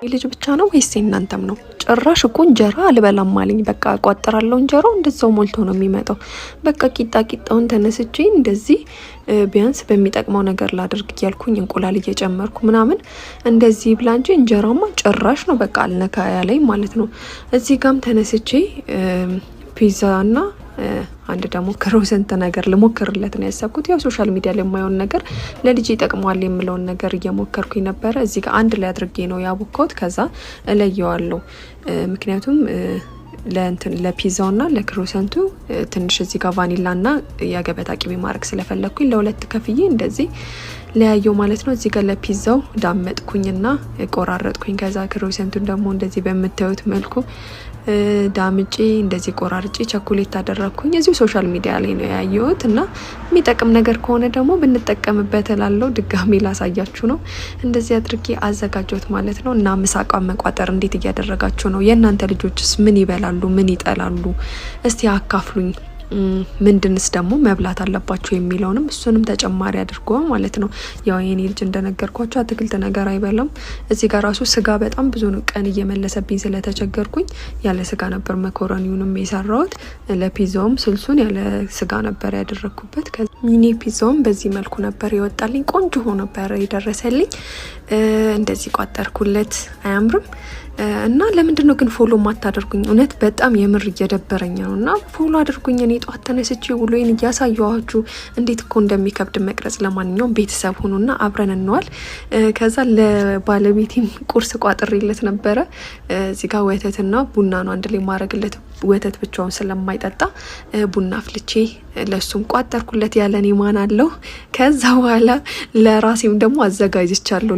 ልጅ ብቻ ነው ወይስ የእናንተም ነው? ጭራሽ እኮ እንጀራ አልበላም አለኝ። በቃ እቋጥራለሁ፣ እንጀራው እንደዛው ሞልቶ ነው የሚመጣው። በቃ ቂጣ ቂጣውን ተነስቼ እንደዚህ ቢያንስ በሚጠቅመው ነገር ላድርግ እያልኩኝ እንቁላል እየጨመርኩ ምናምን እንደዚህ ብላ እንጂ እንጀራማ ጭራሽ ነው በቃ አልነካ ያለኝ ማለት ነው። እዚህ ጋም ተነስቼ ፒዛ እና አንድ ደግሞ croissant ነገር ልሞክርለት ነው ያሰብኩት። ያው social media ላይ የማየውን ነገር ለልጅ ይጠቅመዋል የምለውን ነገር እየሞከርኩኝ ነበረ። እዚህ ጋር አንድ ላይ አድርጌ ነው ያቦካሁት። ከዛ እለየዋለሁ። ምክንያቱም ለእንትን ለፒዛውና ለ croissant ኡ ትንሽ እዚህ ጋር ቫኒላና የገበታ ቅቤ ማድረግ ስለፈለግኩኝ ለሁለት ከፍዬ እንደዚህ ለያየው ማለት ነው። እዚህ ጋር ለፒዛው ዳመጥኩኝና ቆራረጥኩኝ። ከዛ croissant ኡን ደግሞ እንደዚህ በምታዩት መልኩ ዳምጬ እንደዚህ ቆራርጬ ቸኮሌት አደረግኩኝ። እዚሁ social media ላይ ነው ያየሁት እና የሚጠቅም ነገር ከሆነ ደግሞ ብንጠቀምበት እላለሁ። ድጋሜ ላሳያችሁ ነው። እንደዚህ አድርጌ አዘጋጀሁት ማለት ነው። እና ምሳቃ መቋጠር እንዴት እያደረጋችሁ ነው? የእናንተ ልጆችስ ምን ይበላሉ? ምን ይጠላሉ? እስቲ አካፍሉኝ። ምንድንስ ደግሞ መብላት አለባቸው የሚለውንም እሱንም ተጨማሪ አድርጎ ማለት ነው። ያው የኔ ልጅ እንደነገርኳቸው አትክልት ነገር አይበላም። እዚህ ጋር ራሱ ስጋ በጣም ብዙ ነው ቀን እየመለሰብኝ ስለተቸገርኩኝ ያለ ስጋ ነበር መኮረኒውንም የሰራሁት። ለፒዛውም ስልሱን ያለ ስጋ ነበር ያደረግኩበት። mini ፒዛውም በዚህ መልኩ ነበር የወጣልኝ። ቆንጆ ሆኖ ነበር የደረሰልኝ። እንደዚህ ቋጠርኩለት። አያምርም? እና ለምንድን ነው ግን follow ማታደርጉኝ? እውነት በጣም የምር እየደበረኝ ነው። እና follow አድርጉኝ። እኔ ጠዋት ተነስቼ ውሎዬን እያሳየኋችሁ እንዴት እኮ እንደሚከብድ መቅረጽ። ለማንኛውም ቤተሰብ ሁኑና አብረን እንዋል። ከዛ ለባለቤቴም ቁርስ ቋጥሬለት ነበረ። እዚህ ጋር ወተትና ቡና ነው አንድ ላይ ማድረግለት። ወተት ብቻውን ስለማይጠጣ ቡና አፍልቼ ለሱም ቋጠርኩለት። ያለ እኔ ማን አለው? ከዛ በኋላ ለራሴም ደግሞ አዘጋጅቻለሁ።